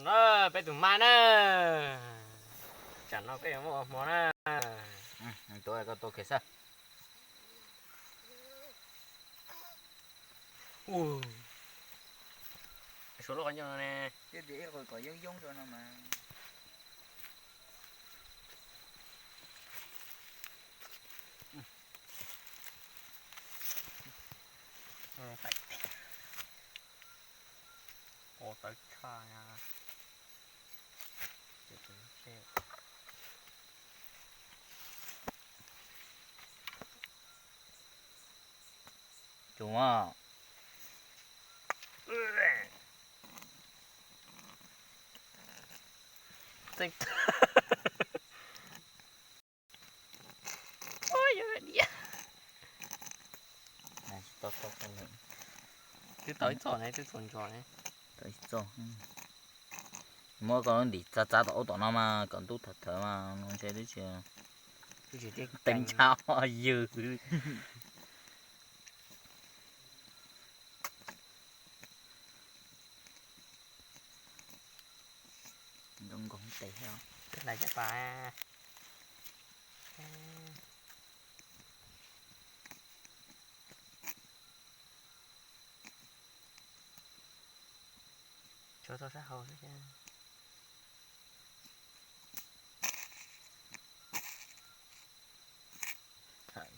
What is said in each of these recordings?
No peb tus maj na, tsam no peb yuav muaj ua hmo na. Tuav koj tua kiag xwb. Suav lub qhov ncauj no ne. Qos tawv tshaj. Tsuas mas. Twb tau ib txoj ne, twb txaus ntso ne. Tau ib txoj. Muab koj lub ntim txav txav tom ub tom no mas kom ntub thawv thawv mas no ntshe twb tsis, twb tsis teeb ntshav ywg. Nroo nkoog tes thiab. Twb hlais caj pas. Tshuav txoj sab hauv xwb thiab.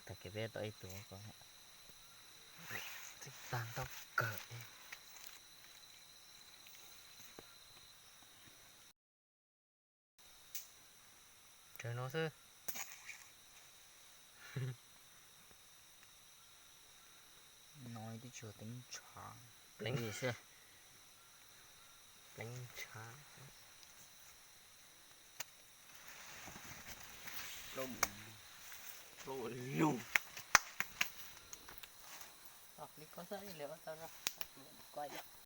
Tag kis peb tau ib tug ko. Tag ntau kawg. Tsawg no xwb. No twb tsis teeb ntshav. Pleev xwb. Pleev ntshav. Plaub lug. Li ko xwb, li ko tau.